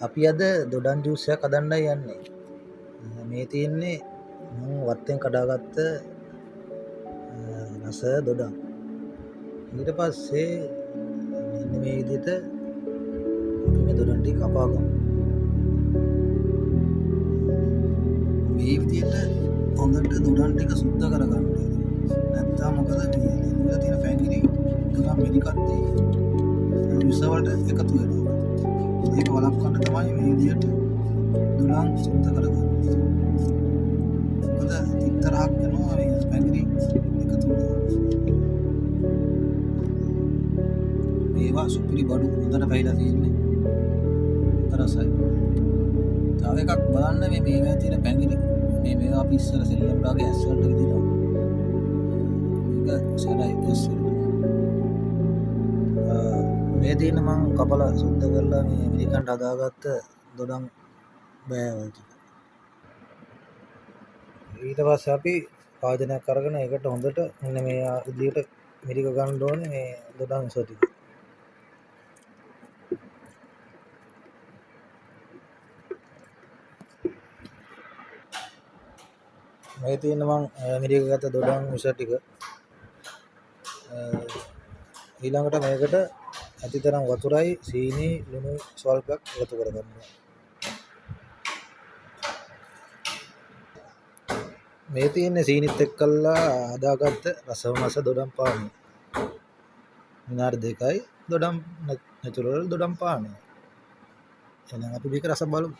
අපි අද දොඩම් ජූස් එකක් හදන්නයි යන්නේ. මේ තියෙන්නේ මං වත්තෙන් කඩාගත්ත රස දොඩම්. ඊට පස්සේ මෙන්න මේ විදිහට අපි මේ දොඩම් ටික කපා ගමු. මේ විදිහට හොඳට දොඩම් ටික සුද්ධ කරගන්න ඕනේ. නැත්තම් මොකද මේ වල තියෙන පැංගිරි දොඩම් මිරිකද්දී විස වලට එකතු වෙනවා. ඒක වළක්වන්න තමයි මේ විදිහට දොඩම් සුද්ධ කරගන්නේ. මොකද තිත්ත රහක් වෙනවා මේ පැංගිරි එකතු වෙනවා. මේවා සුපිරි බඩු හොඳට පැහිලා තියෙන්නේ. හොඳ රසයි. තව එකක් බලන්න මේ මේවා තියෙන පැංගිරි. මේ මේවා අපි ඉස්සර සෙල්ලම් වගේ ඇස් වලට විදිනවා. මේක සැරයි ඇස් වලට. මේ තියෙන මං කපලා සුද්ධ කරලා මේ මිරිකන්ට හදාගත්ත දොඩම් බෑවල් ටික. ඊට පස්සේ අපි භාජනයක් අරගෙන ඒකට හොඳට මෙන්න මේ විදිහට මිරික ගන්න ඕනේ මේ දොඩම් ඉස ටික. මේ තියෙන මං මිරික ගත්ත දොඩම් විස ටික. ඊළඟට මේකට ඇතිතරම් වතුරයි සීනි ලුණු ස්වල්පයක් එකතු කරගන්නවා. මේ තියෙන්නේ සීනිත් එක්කලා හදාගත්ත රසම රස දොඩම් පානය. විනාඩි 2යි දොඩම් නැචරල් දොඩම් පානය. එහෙනම් අපි මේක රස බලමු.